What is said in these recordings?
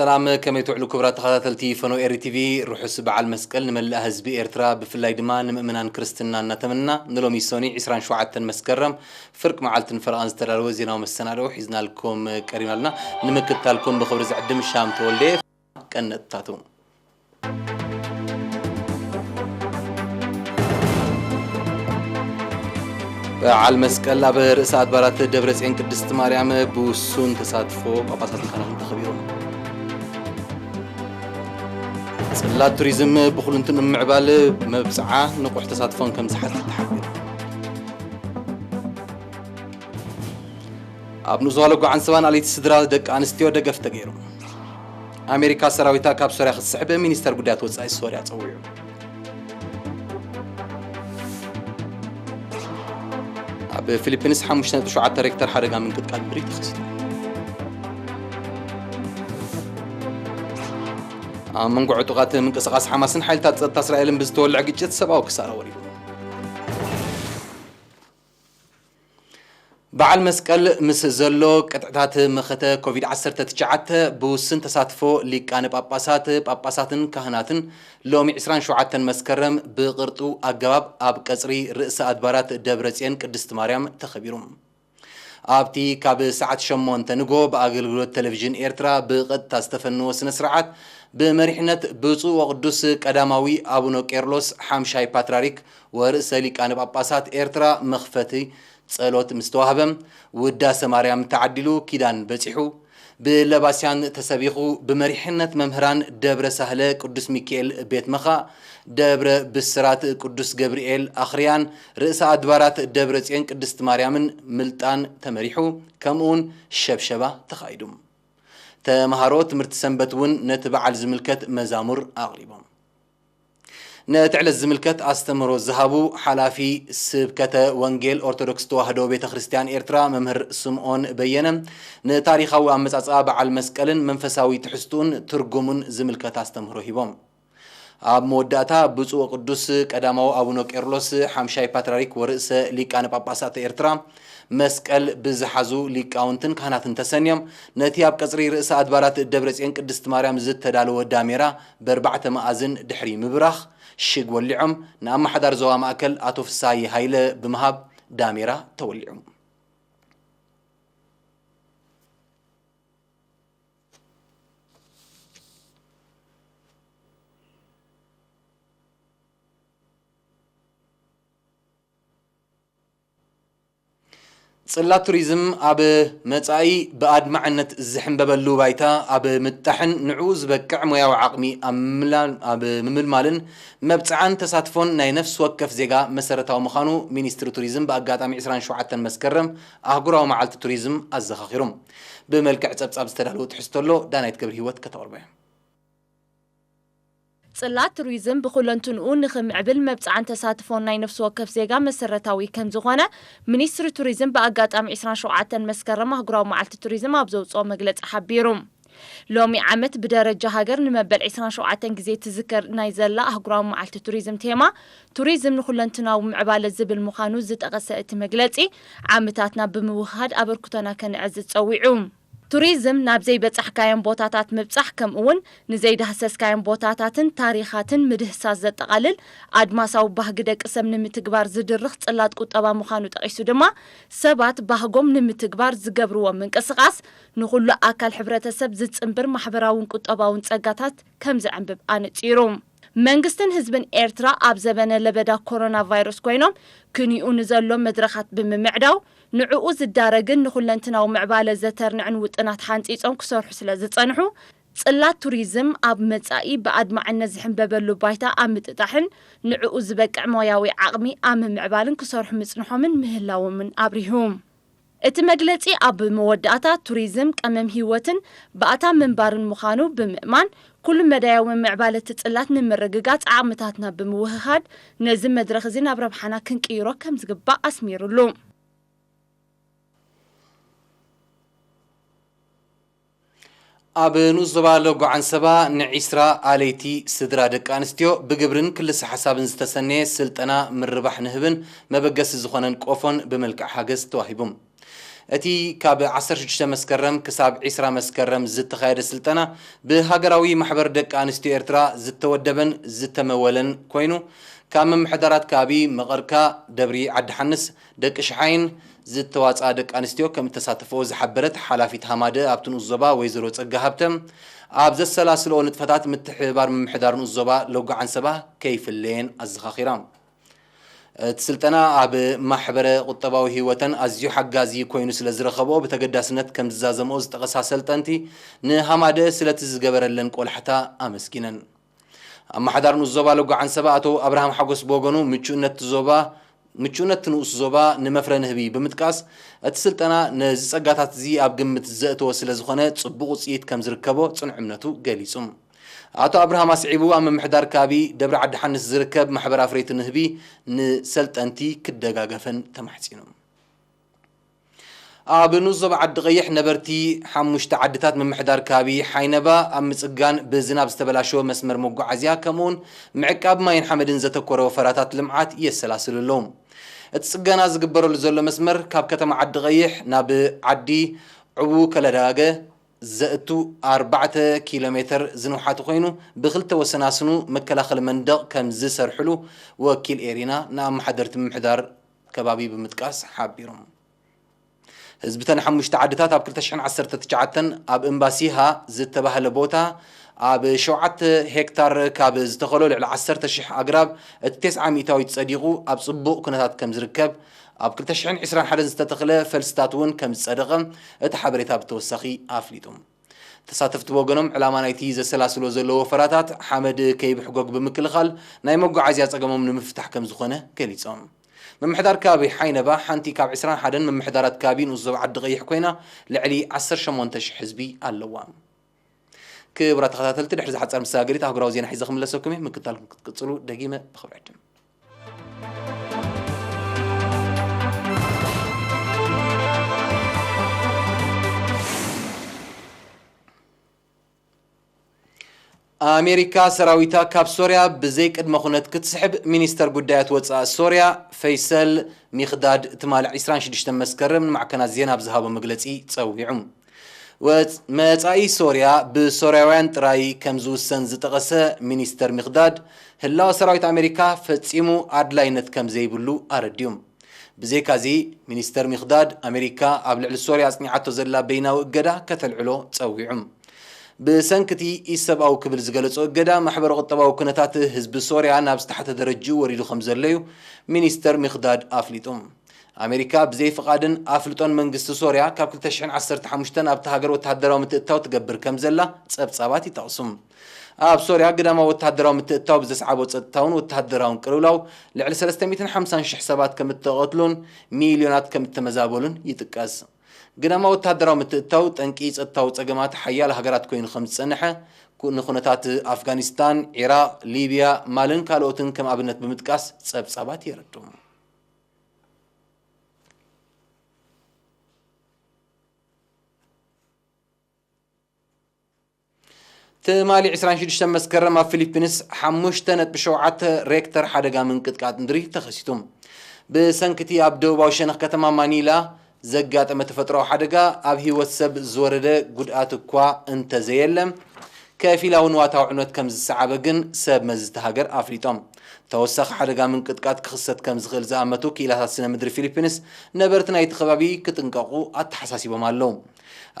ሰላም፣ ከመይ ትውዕሉ ክቡራት ተኸታተልቲ ፈኖ ኤሪ ቲቪ? ርሑስ በዓል መስቀል ንመላእ ህዝቢ ኤርትራ፣ ብፍላይ ድማ ንምእመናን ክርስትና እናተመና፣ ንሎሚ ሶኒ ዕስራን ሸውዓተን መስከረም ፍርቂ መዓልትን ፈረቓን ዝተዳለወ ዜናዊ መሰናድኦ ሒዝናልኩም ቀሪብና ኣለና። ንምክትታልኩም ብኽብሪ ዝዕድም ሻም ተወልደ። ቀነጥታቱ። በዓል መስቀል ኣብ ርእሰ ኣድባራት ደብረጽዮን ቅድስት ማርያም ብውሱን ተሳትፎ ጳጳሳትን ካህናትን ተኸቢሩ። ጽላት ቱሪዝም ብኹልንትንኡ ምዕባል መብጽዓ ንቑሕ ተሳትፎን ከም ዝሓትት ተሓቢሩ። ኣብ ንኡስ ዞባ ሎጎ ዓንሰባን ኣለይቲ ስድራ ደቂ ኣንስትዮ ደገፍ ተገይሩ። ኣሜሪካ ሰራዊታ ካብ ሶርያ ክትስሕብ ሚኒስተር ጉዳያት ወጻኢ ሶርያ ጸዊዑ። ኣብ ፊሊፒንስ ሓሙሽተ ነጥቢ ሸውዓተ ሬክተር ሓደጋ ምንቅጥቃጥ ምድሪ ተኸሲቱ። ኣብ መንጎ ዕጡቓት ምንቅስቓስ ሓማስን ሓይልታት ጸጥታ እስራኤልን ብዝተወልዐ ግጭት ሰብኣዊ ክሳራ ወሪዱ። በዓል መስቀል ምስ ዘሎ ቅጥዕታት መኸተ ኮቪድ ዓሰርተ ትሽዓተ ብውስን ተሳትፎ ሊቃነ ጳጳሳት፣ ጳጳሳትን ካህናትን ሎሚ ዕስራን ሸውዓተን መስከረም ብቕርጡ ኣገባብ ኣብ ቀጽሪ ርእሰ ኣድባራት ደብረ ጽዮን ቅድስት ማርያም ተኸቢሩ። ኣብቲ ካብ ሰዓት ሸሞንተ ንጎ ብኣገልግሎት ቴሌቪዥን ኤርትራ ብቐጥታ ዝተፈነወ ስነ ስርዓት ብመሪሕነት ብፁዕ ወቅዱስ ቀዳማዊ ኣቡነ ቄርሎስ ሓምሻይ ፓትርያርክ ወርእሰ ሊቃነ ጳጳሳት ኤርትራ መኽፈቲ ጸሎት ምስ ተዋህበ፣ ውዳሴ ማርያም ተዓዲሉ ኪዳን በጺሑ፣ ብለባስያን ተሰቢኹ፣ ብመሪሕነት መምህራን ደብረ ሳህለ ቅዱስ ሚካኤል ቤት መኻእ፣ ደብረ ብስራት ቅዱስ ገብርኤል ኣኽርያን ርእሰ ኣድባራት ደብረ ጽዮን ቅድስት ማርያምን ምልጣን ተመሪሑ፣ ከምኡውን ሸብሸባ ተኻይዱ። ተምሃሮ ትምህርቲ ሰንበት እውን ነቲ በዓል ዝምልከት መዛሙር ኣቕሪቦም። ነቲ ዕለት ዝምልከት ኣስተምህሮ ዝሃቡ ሓላፊ ስብከተ ወንጌል ኦርቶዶክስ ተዋህዶ ቤተ ክርስቲያን ኤርትራ መምህር ስምዖን በየነ፣ ንታሪኻዊ ኣመጻጽኣ በዓል መስቀልን መንፈሳዊ ትሕዝትኡን ትርጉሙን ዝምልከት ኣስተምህሮ ሂቦም። ኣብ መወዳእታ ብፁዕ ወቅዱስ ቀዳማዊ ኣቡነ ቄርሎስ ሓምሻይ ፓትርያርክ ወርእሰ ሊቃነ ጳጳሳት ኤርትራ መስቀል ብዝሓዙ ሊቃውንትን ካህናትን ተሰንዮም፣ ነቲ ኣብ ቀጽሪ ርእሰ ኣድባራት ደብረጽዮን ቅድስት ማርያም ዝተዳለወ ዳሜራ በርባዕተ መኣዝን ድሕሪ ምብራኽ ሽግ ወሊዖም፣ ንኣመሓዳሪ ዞባ ማእከል ኣቶ ፍስሃየ ሃይለ ብምሃብ ዳሜራ ተወሊዑ። ጽላት ቱሪዝም ኣብ መጻኢ ብኣድማዕነት ዝሕንበበሉ ባይታ ኣብ ምጥጣሕን ንዕኡ ዝበቅዕ ሞያዊ ዓቕሚ ኣብ ምምላ-፣ ኣብ ምምልማልን መብጽዓን ተሳትፎን ናይ ነፍሲ ወከፍ ዜጋ መሰረታዊ ምዃኑ ሚኒስትሪ ቱሪዝም ብኣጋጣሚ ዕስራን ሸውዓተን መስከረም ኣህጉራዊ መዓልቲ ቱሪዝም ኣዘኻኺሩ። ብመልክዕ ጸብጻብ ዝተዳለወ ትሕዝቶ ኣሎ፣ ዳናይት ገብረ ህይወት ከተቕርቦ እያ። ጽላት ቱሪዝም ብኹለንትንኡ ንኽምዕብል መብጽዓን ተሳትፎን ናይ ነፍሲ ወከፍ ዜጋ መሰረታዊ ከም ዝኾነ ሚኒስትሪ ቱሪዝም ብኣጋጣሚ ዕስራን ሸውዓተን መስከረም ኣህጉራዊ መዓልቲ ቱሪዝም ኣብ ዘውጽኦ መግለጺ ሓቢሩ። ሎሚ ዓመት ብደረጃ ሃገር ንመበል ዕስራን ሸውዓተን ግዜ ትዝከር ናይ ዘላ ኣህጉራዊ መዓልቲ ቱሪዝም ቴማ ቱሪዝም ንኹለንትናዊ ምዕባለ ዝብል ምዃኑ ዝጠቐሰ እቲ መግለጺ፣ ዓመታትና ብምውህሃድ ኣበርክቶና ከነዕዝዝ ጸዊዑ። ቱሪዝም ናብ ዘይበጻሕካዮም ቦታታት ምብጻሕ፣ ከምኡውን ንዘይዳህሰስካዮም ቦታታትን ታሪኻትን ምድህሳስ ዘጠቓልል ኣድማሳዊ ባህጊ ደቂ ሰብ ንምትግባር ዝድርኽ ጽላት ቁጠባ ምዃኑ ጠቒሱ ድማ፣ ሰባት ባህጎም ንምትግባር ዝገብርዎ ምንቅስቓስ ንኹሉ ኣካል ሕብረተሰብ ዝጽንብር ማሕበራውን ቁጠባውን ጸጋታት ከም ዘዕንብብ ኣነጺሩ። መንግስትን ህዝብን ኤርትራ ኣብ ዘበነ ለበዳ ኮሮና ቫይረስ ኮይኖም ክንይኡ ንዘሎ መድረኻት ብምምዕዳው፣ ንዕኡ ዝዳረግን ንኹለንትናዊ ምዕባለ ዘተርንዕን ውጥናት ሓንጺጾም ክሰርሑ ስለ ዝጸንሑ፣ ጽላት ቱሪዝም ኣብ መጻኢ ብኣድማዕነት ዝሕንበበሉ ባይታ ኣብ ምጥጣሕን ንዕኡ ዝበቅዕ ሞያዊ ዓቕሚ ኣብ ምምዕባልን ክሰርሑ ምጽንሖምን ምህላዎምን ኣብሪሁ። እቲ መግለጺ ኣብ መወዳእታ፣ ቱሪዝም ቀመም ህይወትን ባእታ ምንባርን ምዃኑ ብምእማን፣ ኩሉ መዳያዊ ምምዕባል እቲ ጽላት ንምርግጋጽ ዓቕምታትና ብምውህሃድ፣ ነዚ መድረኽ እዚ ናብ ረብሓና ክንቅይሮ ከም ዝግባእ ኣስሚሩሉ። ኣብ ንኡስ ዞባ ሎጎ ዓንሰባ ንዒስራ ኣለይቲ ስድራ ደቂ ኣንስትዮ ብግብርን ክልሰ ሓሳብን ዝተሰነየ ስልጠና ምርባሕ ንህብን መበገሲ ዝኾነን ቆፎን ብመልክዕ ሓገዝ ተዋሂቡ። እቲ ካብ ዓሰርተ ሽዱሽተ መስከረም ክሳብ ዒስራ መስከረም ዝተኻየደ ስልጠና ብሃገራዊ ማሕበር ደቂ ኣንስትዮ ኤርትራ ዝተወደበን ዝተመወለን ኮይኑ፣ ካብ ምምሕዳራት ከባቢ መቐርካ፣ ደብሪ ዓዲ ሓንስ፣ ደቂ ሽሓይን ዝተዋፅኣ ደቂ ኣንስትዮ ከም እተሳተፈኦ ዝሓበረት ሓላፊት ሃማደ ኣብቲ ንኡስ ዞባ ወይዘሮ ጸጋ ሃብተ፣ ኣብ ዘሰላስልኦ ንጥፈታት ምትሕብባር ምምሕዳር ንኡስ ዞባ ሎጎ ዓንሰባ ከይፍለየን ኣዘኻኺራ። እቲ ስልጠና ኣብ ማሕበረ ቁጠባዊ ህይወተን ኣዝዩ ሓጋዚ ኮይኑ ስለ ዝረኸብኦ ብተገዳስነት ከም ዝዛዘምኦ ዝጠቐሳ ሰልጠንቲ፣ ንሃማደ ስለቲ ዝገበረለን ቆላሕታ ኣመስጊነን። ኣመሓዳሪ ንኡስ ዞባ ሎጎ ዓንሰባ ኣቶ ኣብርሃም ሓጎስ ብወገኑ፣ ምቹእነት እቲ ዞባ ምቹእነት እቲ ንኡስ ዞባ ንመፍረ ንህቢ ብምጥቃስ፣ እቲ ስልጠና ነዚ ጸጋታት እዚ ኣብ ግምት ዘእተወ ስለ ዝኾነ ጽቡቕ ውጽኢት ከም ዝርከቦ ጽኑዕ እምነቱ ገሊጹ። ኣቶ ኣብርሃም ኣስዒቡ፣ ኣብ ምምሕዳር ከባቢ ደብረ ዓዲ ሓንስ ዝርከብ ማሕበር ኣፍረይቲ ንህቢ ንሰልጠንቲ ክደጋገፈን ተማሕጺኑ። ኣብ ንኡስ ዞባ ዓዲ ቀይሕ ነበርቲ ሓሙሽተ ዓድታት ምምሕዳር ከባቢ ሓይነባ ኣብ ምጽጋን ብዝናብ ዝተበላሸወ መስመር መጓዓዝያ ከምኡውን ምዕቃብ ማይን ሓመድን ዘተኮረ ወፈራታት ልምዓት የሰላስሉ ኣለዉ። እቲ ጽገና ዝግበረሉ ዘሎ መስመር ካብ ከተማ ዓዲ ቀይሕ ናብ ዓዲ ዕቡ ከለዳገ ዘእቱ ኣርባዕተ ኪሎ ሜተር ዝንውሓቱ ኮይኑ፣ ብክልተ ወሰናስኑ መከላኸሊ መንደቕ ከም ዝሰርሕሉ ወኪል ኤሪና ንኣመሓደርቲ ምምሕዳር ከባቢ ብምጥቃስ ሓቢሮም። ህዝብተን ሓሙሽተ ዓድታት ኣብ ክልተ ሽሕን ዓሰርተ ትሽዓተን ኣብ እምባሲሃ ዝተባህለ ቦታ ኣብ ሸውዓተ ሄክታር ካብ ዝተኸሎ ልዕሊ ዓሰርተ ሽሕ ኣግራብ እቲ ተስዓ ሚእታዊት ጸዲቑ ኣብ ጽቡቕ ኩነታት ከም ዝርከብ፣ ኣብ ክልተ ሽሕን ዕስራን ሓደን ዝተተኽለ ፈልስታት እውን ከም ዝጸደቐ እቲ ሓበሬታ ብተወሳኺ ኣፍሊጡ። ተሳተፍቲ ብወገኖም፣ ዕላማ ናይቲ ዘሰላስሎ ዘሎ ወፈራታት ሓመድ ከይብሕጎግ ብምክልኻል ናይ መጓዓዝያ ጸገሞም ንምፍታሕ ከም ዝኾነ ገሊጾም። ምምሕዳር ከባቢ ሓይነባ ሓንቲ ካብ ዕስራን ሓደን ምምሕዳራት ከባቢ ንኡስ ዞባ ዓዲ ቀይሕ ኮይና፣ ልዕሊ ዓሰርተ ሸሞንተ ሽሕ ህዝቢ ኣለዋ። ክቡራት ተኸታተልቲ፣ ድሕሪ ዝሓጸር መሰጋገሪት ኣህጉራዊ ዜና ሒዘ ክምለሰኩም እየ። ምክታል ክትቅጽሉ ደጊመ ብኽብሪ ዕድም። ኣሜሪካ ሰራዊታ ካብ ሶርያ ብዘይ ቅድመ ኩነት ክትስሕብ ሚኒስተር ጉዳያት ወጻኢ ሶርያ ፈይሰል ሚኽዳድ ትማሊ ዕስራን ሽዱሽተን መስከረም ንማዕከናት ዜና ኣብ ዝሃቦ መግለጺ ጸዊዑ። ወጽ-፣ መጻኢ ሶርያ ብሶርያውያን ጥራይ ከም ዝውሰን ዝጠቐሰ ሚኒስተር ሚኽዳድ፣ ህላወ ሰራዊት ኣሜሪካ ፈጺሙ ኣድላይነት ከም ዘይብሉ ኣረዲኡ። ብዘይካዚ፣ ሚኒስተር ሚኽዳድ፣ ኣሜሪካ ኣብ ልዕሊ ሶርያ ኣጽኒዓቶ ዘላ በይናዊ እገዳ ከተልዕሎ ጸዊዑ። ብሰንክቲ ኢሰብኣዊ ክብል ዝገለጾ እገዳ፣ ማሕበረ ቁጠባዊ ኩነታት ህዝቢ ሶርያ ናብ ዝተሓተ ደረጅኡ ወሪዱ ከም ዘሎ እዩ ሚኒስተር ሚኽዳድ ኣፍሊጡ። ኣሜሪካ ብዘይ ፍቓድን ኣፍልጦን መንግስቲ ሶርያ ካብ ክልተ ሽሕን ዓሰርተ ሓሙሽተን ኣብታ ሃገር ወተሃደራዊ ምትእትታው ትገብር ከም ዘላ ጸብጻባት ይጠቕሱ። ኣብ ሶርያ ግዳማዊ ወተሃደራዊ ምትእትታው ብዘስዓቦ ጸጥታውን ወተሃደራውን ቅልውላው ልዕሊ ሰለስተ ሚእትን ሓምሳን ሽሕ ሰባት ከም እተቐትሉን ሚልዮናት ከም እተመዛበሉን ይጥቀስ። ግዳማዊ ወተሃደራዊ ምትእትታው ጠንቂ ጸጥታዊ ጸገማት ሓያል ሃገራት ኮይኑ ከም ዝጸንሐ፣ ኩ-፣ ንኹነታት ኣፍጋኒስታን፣ ዒራቕ፣ ሊብያ፣ ማልን ካልኦትን ከም ኣብነት ብምጥቃስ ጸብጻባት የረድኡ። ትማሊ ዕስራን ሽዱሽተን መስከረም ኣብ ፊሊፒንስ ሓሙሽተ ነጥቢ ሸውዓተ ሬክተር ሓደጋ ምንቅጥቃጥ ምድሪ ተኸሲቱ። ብሰንክቲ ኣብ ደቡባዊ ሸነኽ ከተማ ማኒላ ዘጋጠመ ተፈጥሮኣዊ ሓደጋ ኣብ ህይወት ሰብ ዝወረደ ጉድኣት እኳ እንተዘየለ፣ ከፊላዊ ንዋታዊ ዕንወት ከም ዝሰዓበ ግን ሰብ መዚ እታ ሃገር ኣፍሊጦም። ተወሳኺ ሓደጋ ምንቅጥቃጥ ክኽሰት ከም ዝኽእል ዝኣመቱ ክኢላታት ስነ ምድሪ ፊሊፒንስ፣ ነበርቲ ናይቲ ከባቢ ክጥንቀቑ ኣተሓሳሲቦም ኣለዉ።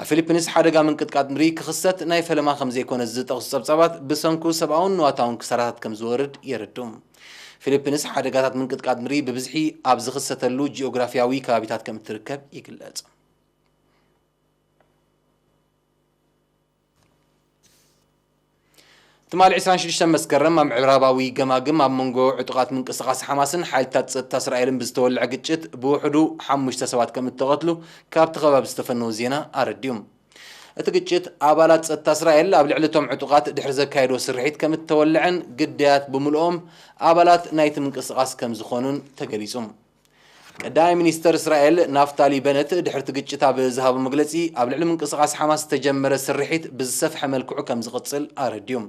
ኣብ ፊሊፒንስ ሓደጋ ምንቅጥቃጥ ምድሪ ክኽሰት ናይ ፈለማ ከም ዘይኮነ ዝጠቕሱ ጸብጻባት፣ ብሰንኩ ሰብኣውን ንዋታውን ክሳራታት ከም ዝወርድ የረድኡ። ፊሊፒንስ ሓደጋታት ምንቅጥቃጥ ምድሪ ብብዝሒ ኣብ ዝኽሰተሉ ጂኦግራፊያዊ ከባቢታት ከም እትርከብ ይግለጽ። ትማሊ ዕስራን ሽዱሽተን መስከረም ኣብ ምዕራባዊ ገማግም ኣብ መንጎ ዕጡቓት ምንቅስቓስ ሓማስን ሓይልታት ጸጥታ እስራኤልን ብዝተወልዐ ግጭት ብውሕዱ ሓሙሽተ ሰባት ከም እተቐትሉ ካብቲ ከባቢ ዝተፈነወ ዜና ኣረዲኡ። እቲ ግጭት ኣባላት ጸጥታ እስራኤል ኣብ ልዕሊ እቶም ዕጡቓት ድሕሪ ዘካየድዎ ስርሒት ከም እተወልዐን ግዳያት ብምልኦም ኣባላት ናይቲ ምንቅስቓስ ከም ዝኾኑን ተገሊጹ። ቀዳማይ ሚኒስተር እስራኤል ናፍታሊ በነት ድሕርቲ ግጭት ኣብ ዝሃቦ መግለጺ፣ ኣብ ልዕሊ ምንቅስቓስ ሓማስ ዝተጀመረ ስርሒት ብዝሰፍሐ መልክዑ ከም ዝቕጽል ኣረዲኡ።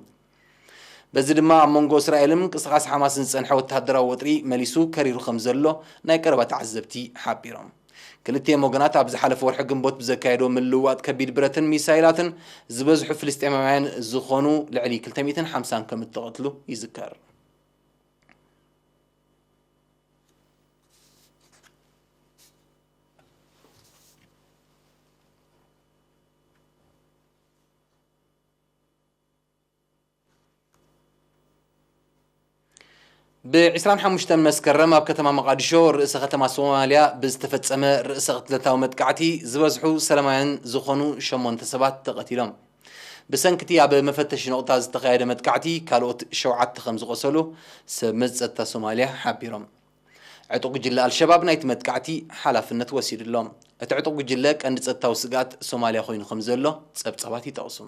በዚ ድማ ኣብ መንጎ እስራኤልን ምንቅስቓስ ሓማስን ዝጸንሐ ወተሃደራዊ ወጥሪ መሊሱ ከሪሩ ከም ዘሎ ናይ ቀረባ ተዓዘብቲ ሓቢሮም። ክልቲኦም ወገናት ኣብ ዝሓለፈ ወርሒ ግንቦት ብዘካየዶ ምልውዋጥ ከቢድ ብረትን ሚሳይላትን ዝበዝሑ ፍልስጤማውያን ዝኾኑ ልዕሊ ክልተ ሚእትን ሓምሳን ከም እተቐትሉ ይዝከር። ብ ዕስራን ሓሙሽተን መስከረም ኣብ ከተማ መቓዲሾ ርእሰ ከተማ ሶማልያ ብዝተፈጸመ ርእሰ ቅትለታዊ መጥቃዕቲ ዝበዝሑ ሰላማውያን ዝኾኑ ሸሞንተ ሰባት ተቐቲሎም። ብሰንኪ እቲ ኣብ መፈተሺ ነቑጣ ዝተኻየደ መጥቃዕቲ ካልኦት ሸውዓተ ከም ዝቖሰሉ ሰብ መዚ ጸጥታ ሶማልያ ሓቢሮም። ዕጡቕ ጉጅለ ኣልሸባብ ናይቲ መጥቃዕቲ ሓላፍነት ወሲዱ ኣሎ። እቲ ዕጡቕ ጉጅለ ቀንዲ ጸጥታዊ ስግኣት ሶማልያ ኮይኑ ከም ዘሎ ጸብጻባት ይጠቕሱ።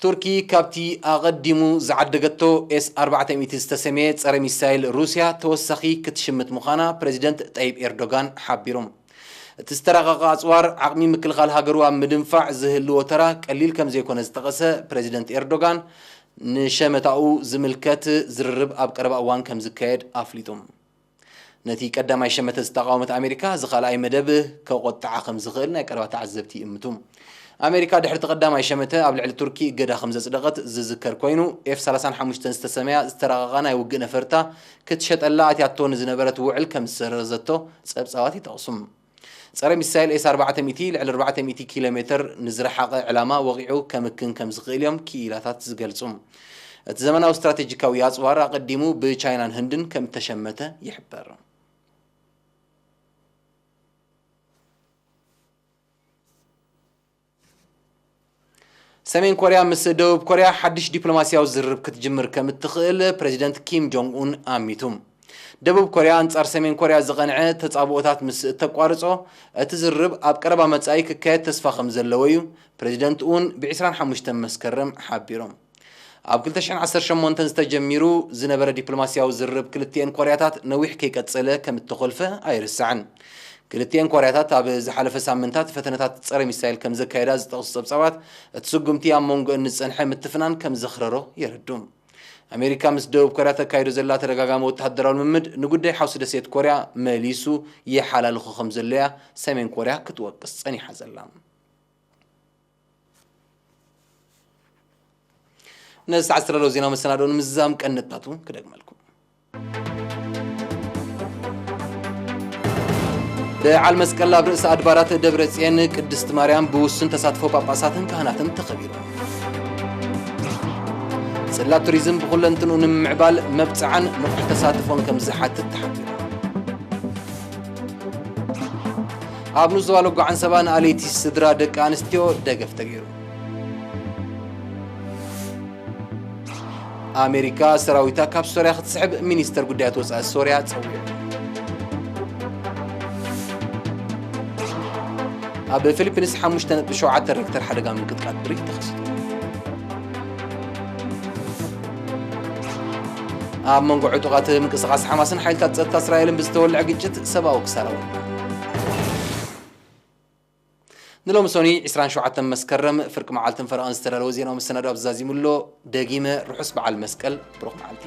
ቱርኪ ካብቲ ኣቐዲሙ ዝዓደገቶ ኤስ ኣርባዕተ ሚእቲ ዝተሰምየ ጸረ ሚሳይል ሩስያ ተወሳኺ ክትሽምት ምዃና ፕረዚደንት ጠይብ ኤርዶጋን ሓቢሩ። እቲ ዝተራቐቐ ኣጽዋር ዓቕሚ ምክልኻል ሃገሩ ኣብ ምድንፋዕ ዝህልዎ ተራ ቀሊል ከም ዘይኮነ ዝጠቐሰ ፕረዚደንት ኤርዶጋን፣ ንሸመታኡ ዝምልከት ዝርርብ ኣብ ቀረባ እዋን ከም ዝካየድ ኣፍሊጡ። ነቲ ቀዳማይ ሸመተ ዝተቓወመት ኣሜሪካ፣ እዚ ካልኣይ መደብ ከቖጥዓ ከም ዝኽእል ናይ ቀረባ ተዓዘብቲ ይእምቱ። ኣሜሪካ ድሕሪ እቲ ቀዳማይ ሸመተ ኣብ ልዕሊ ቱርኪ እገዳ ከም ዘጽደቐት ዝዝከር ኮይኑ፣ ኤፍ ሰላሳን ሓሙሽተን ዝተሰመያ ዝተራቐቓ ናይ ውግእ ነፈርታ ክትሸጠላ ኣትያቶ ንዝነበረት ውዕል ከም ዝሰረዘቶ ጸብጻባት ይጠቕሱ። ጸረ ሚሳይል ኤስ ኣርባዕተ ሚእቲ ልዕሊ ኣርባዕተ ሚእቲ ኪሎ ሜትር ንዝረሓቐ ዕላማ ወቒዑ ከምክን ከም ዝኽእል እዮም ክኢላታት ዝገልጹ። እቲ ዘመናዊ ስትራቴጂካዊ ኣጽዋር ኣቐዲሙ ብቻይናን ህንድን ከም እተሸመተ ይሕበር። ሰሜን ኮርያ ምስ ደቡብ ኮርያ ሓድሽ ዲፕሎማስያዊ ዝርርብ ክትጅምር ከም እትኽእል ፕረዚደንት ኪም ጆንግ ኡን ኣሚቱ። ደቡብ ኮርያ ኣንጻር ሰሜን ኮርያ ዝቐንዐ ተጻብኦታት ምስ እተቋርጾ፣ እቲ ዝርርብ ኣብ ቀረባ መጻኢ ክካየድ ተስፋ ከም ዘለዎ እዩ ፕረዚደንት ኡን ብ ዕስራን ሓሙሽተን መስከረም ሓቢሮም። ኣብ ክልተ ሽሕን ዓሰርተ ሸሞንተን ዝተጀሚሩ ዝነበረ ዲፕሎማስያዊ ዝርርብ ክልቲኤን ኮርያታት ነዊሕ ከይቀጸለ ከም እተኾልፈ ኣይርሳዕን። ክልቲኤን ኮርያታት ኣብ ዝሓለፈ ሳምንታት ፈተነታት ጸረ ሚሳይል ከም ዘካየዳ ዝጠቕሱ ጸብጻባት፣ እቲ ስጉምቲ ኣብ መንጎአን ንዝጸንሐ ምትፍናን ከም ዘኽረሮ የረዱ። ኣሜሪካ ምስ ደቡብ ኮርያ ተካይዶ ዘላ ተደጋጋሚ ወተሃደራዊ ልምምድ ንጉዳይ ሓውሲ ደሴት ኮርያ መሊሱ ይሓላልኾ ከም ዘሎ እያ ሰሜን ኮርያ ክትወቅስ ጸኒሓ ዘላ። ነዚ ሰዓት ዝተዳለወ ዜናዊ መሰናድኦ ንምዝዛም ቀንዲ ነጥብታቱ ክደግመልኩም። በዓል መስቀል ኣብ ርእሰ ኣድባራት ደብረ ጽዮን ቅድስት ማርያም ብውሱን ተሳትፎ ጳጳሳትን ካህናትን ተኸቢሩ። ጽላት ቱሪዝም ብኹለንትንኡ ንምምዕባል መብጽዓን ንቑሕ ተሳትፎን ከም ዝሓትት ተሓቢሩ። ኣብ ኑዞባ ሎጎ ዓንሰባ ንኣለይቲ ስድራ ደቂ ኣንስትዮ ደገፍ ተገይሩ። ኣሜሪካ ሰራዊታ ካብ ሶርያ ክትስሕብ ሚኒስተር ጉዳያት ወጻኢ ሶርያ ጸዊዑ። ኣብ ፊሊፒንስ ሓሙሽተ ነጥቢ ሸውዓተ ሬክተር ሓደጋ ምንቅጥቃጥ ምድሪ ተኸሲቱ። ኣብ መንጎ ዕጡቓት ምንቅስቓስ ሓማስን ሓይልታት ጸጥታ እስራኤልን ብዝተወልዐ ግጭት ሰብኣዊ ክሳራ ወሪዱ። ንሎሚ ሰኑይ ዕስራን ሸውዓተን መስከረም ፍርቂ መዓልትን ፈረቓን ዝተዳለወ ዜናዊ መሰናድኦ ኣብዚ ዛዚሙ ኣሎ። ደጊመ ርሑስ በዓል መስቀል፣ ብሩኽ መዓልቲ።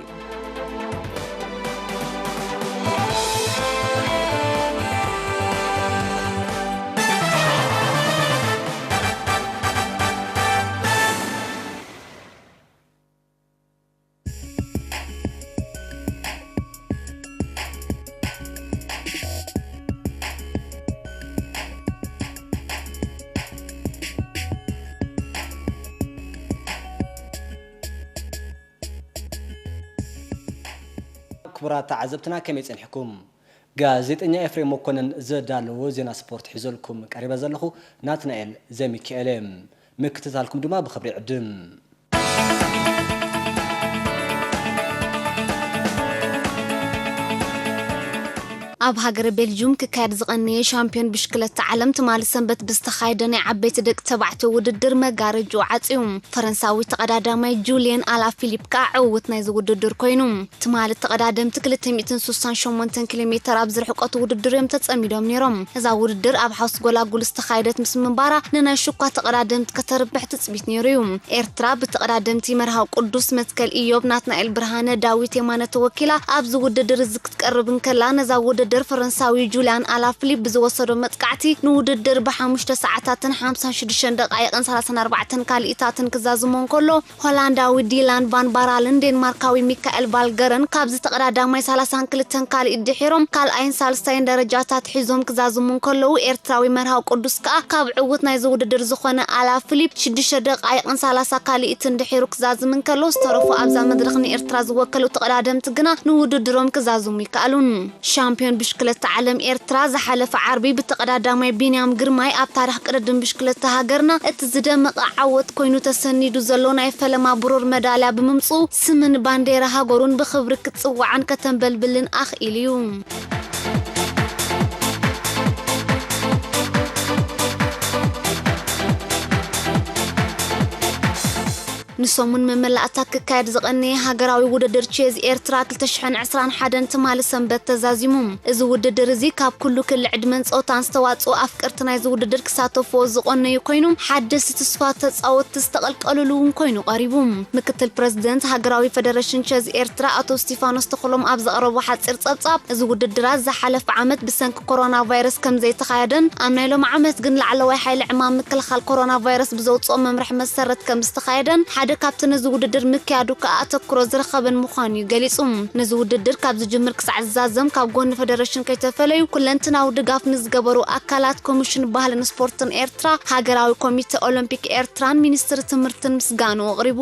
ክቡራት ተዓዘብትና ከመይ ጸኒሕኩም? ጋዜጠኛ ኤፍሬም መኮነን ዘዳለዎ ዜና ስፖርት ሒዘልኩም ቀሪበ ዘለኹ ናትናኤል ዘሚካኤል እየ። ምክትታልኩም ድማ ብኽብሪ ይዕድም። ኣብ ሃገረ ቤልጅዩም ክካየድ ዝቐነየ ሻምፒዮን ብሽክለታ ዓለም ትማሊ ሰንበት ብዝተኻየደ ናይ ዓበይቲ ደቂ ተባዕትዮ ውድድር መጋረጅኡ ዓጽዩ። ፈረንሳዊ ተቐዳዳማይ ጁልየን ኣላፊሊፕ ከኣ ዕውት ናይዚ ውድድር ኮይኑ። ትማሊ ተቐዳደምቲ ክልተ ሚእትን ሱሳን ሸሞንተን ኪሎ ሜተር ኣብ ዝርሕቀቱ ውድድር እዮም ተጸሚዶም ነይሮም። እዛ ውድድር ኣብ ሓውስ ጎላጉል ዝተኻየደት ምስ ምንባራ፣ ንናይ ሽኳ ተቐዳደምቲ ከተርብሕ ትጽቢት ነይሩ እዩ። ኤርትራ ብተቐዳደምቲ መርሃዊ ቅዱስ፣ መትከል ኢዮብ፣ ናትናኤል ብርሃነ፣ ዳዊት የማነ ተወኪላ ኣብዚ ውድድር እዚ ክትቀርብ እንከላ፣ ነዛ ውድድር ፈረንሳዊ ጁልያን ኣላፍሊፕ ብዝወሰዶ መጥቃዕቲ ንውድድር ብሓሙሽተ ሰዓታትን ሓምሳን ሽዱሽተን ደቃይቕን ሰላሳን ኣርባዕተን ካልኢታትን ክዛዝሞ እንከሎ፣ ሆላንዳዊ ዲላን ቫን ባራልን ዴንማርካዊ ሚካኤል ቫልገረን ካብዚ ተቐዳዳማይ ሰላሳን ክልተን ካልኢት ድሒሮም ካልኣይን ሳልሳይን ደረጃታት ሒዞም ክዛዝሙ እንከለዉ፣ ኤርትራዊ መርሃዊ ቅዱስ ከኣ ካብ ዕውት ናይዚ ውድድር ዝኾነ ኣላ ፊሊፕ ሽዱሽተ ደቃይቕን ሰላሳ ካልኢትን ድሒሩ ክዛዝም እንከሎ፣ ዝተረፉ ኣብዛ መድረኽ ንኤርትራ ዝወከሉ ተቐዳደምቲ ግና ንውድድሮም ክዛዝሙ ይከኣሉን። ሻምፒዮን ብሽክለታ ዓለም ኤርትራ ዝሓለፈ ዓርቢ ብተቐዳዳማይ ቢንያም ግርማይ ኣብ ታሪኽ ቅድድም ብሽክለታ ሃገርና እቲ ዝደመቐ ዓወት ኮይኑ ተሰኒዱ ዘሎ ናይ ፈለማ ብሩር መዳልያ ብምምጽኡ ስምን ባንዴራ ሃገሩን ብኽብሪ ክትጽዋዕን ከተንበልብልን ኣኽኢሉ እዩ። ንሰሙን መመላእታ ክካየድ ዝቐነየ ሃገራዊ ውድድር ቼዝ ኤርትራ ክልተ ሽሕን ዕስራን ሓደን ትማሊ ሰንበት ተዛዚሙ። እዚ ውድድር እዚ ካብ ኩሉ ክሊ ዕድመን ጾታን ዝተዋጽኡ ኣፍቀርቲ ናይዚ ውድድር ክሳተፍዎ ዝቐነዩ ኮይኑ፣ ሓደስቲ ትስፋ ተጻወትቲ ዝተቐልቀሉሉ እውን ኮይኑ ቀሪቡ። ምክትል ፕረዚደንት ሃገራዊ ፈደረሽን ቼዝ ኤርትራ ኣቶ ስቲፋኖስ ተኽሎም ኣብ ዘቕረቦ ሓጺር ጸብጻብ፣ እዚ ውድድራት ዝሓለፈ ዓመት ብሰንኪ ኮሮና ቫይረስ ከም ዘይተኻየደን፣ ኣብ ናይ ሎሚ ዓመት ግን ላዕለዋይ ሓይሊ ዕማም ምክልኻል ኮሮና ቫይረስ ብዘውጽኦ መምርሒ መሰረት ከም ዝተኻየደን፣ ሓደ ካብቲ ነዚ ውድድር ምክያዱ ከኣ ኣተኩሮ ዝረኸበን ምዃኑ እዩ ገሊጹ። ነዚ ውድድር ካብ ዝጅምር ክሳዕ ዝዛዘም ካብ ጎኒ ፈደረሽን ከይተፈለዩ ኩለንትናዊ ድጋፍ ንዝገበሩ ኣካላት ኮሚሽን ባህልን ስፖርትን ኤርትራ፣ ሃገራዊ ኮሚተ ኦሎምፒክ ኤርትራን ሚኒስትሪ ትምህርትን ምስጋንኡ ኣቕሪቡ።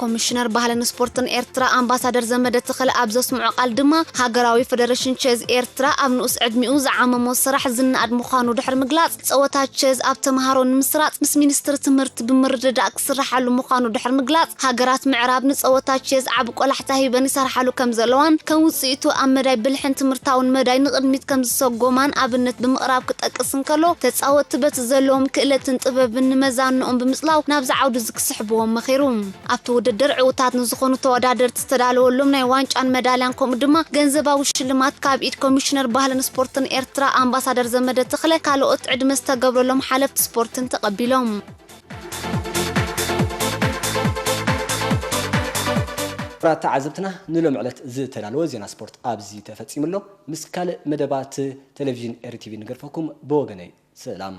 ኮሚሽነር ባህልን ስፖርትን ኤርትራ ኣምባሳደር ዘመደ ተኽለ ኣብ ዘስምዖ ቃል ድማ፣ ሃገራዊ ፈደረሽን ቼዝ ኤርትራ ኣብ ንኡስ ዕድሚኡ ዝዓመሞ ስራሕ ዝነኣድ ምዃኑ ድሕሪ ምግላጽ፣ ጸወታ ቸዝ ኣብ ተምሃሮ ንምስራጽ ምስ ሚኒስትሪ ትምህርቲ ብምርድዳእ ክስራሓሉ ምዃኑ ድሕሪ ምግላጽ፣ ሃገራት ምዕራብ ንጸወታ ቸዝ ዓቢ ቆላሕታ ሂበን ይሰርሓሉ ከም ዘለዋን ከም ውጽኢቱ ኣብ መዳይ ብልሕን ትምህርታውን መዳይ ንቕድሚት ከም ዝሰጎማን ኣብነት ብምቕራብ ክጠቅስ እንከሎ፣ ተጻወትቲ በቲ ዘለዎም ክእለትን ጥበብን ንመዛንኦም ብምጽላው ናብዚ ዓውዲ እዚ ክስሕብዎም መኺሩ። ኣብቲ ውድድር ዕዉታት ንዝኾኑ ተወዳደርቲ ዝተዳለወሎም ናይ ዋንጫን መዳልያን ከምኡ ድማ ገንዘባዊ ሽልማት ካብ ኢድ ኮሚሽነር ባህልን ስፖርትን ኤርትራ ኣምባሳደር ዘመደ ተኽለ ካልኦት ዕድመ ዝተገብረሎም ሓለፍቲ ስፖርትን ተቐቢሎም። ክቡራት ተዓዘብትና፣ ንሎም ዕለት ዝተዳለወ ዜና ስፖርት ኣብዚ ተፈጺሙ ኣሎ። ምስ ካልእ መደባት ቴሌቪዥን ኤሪ ቲቪ ንገድፈኩም። ብወገነይ ሰላም።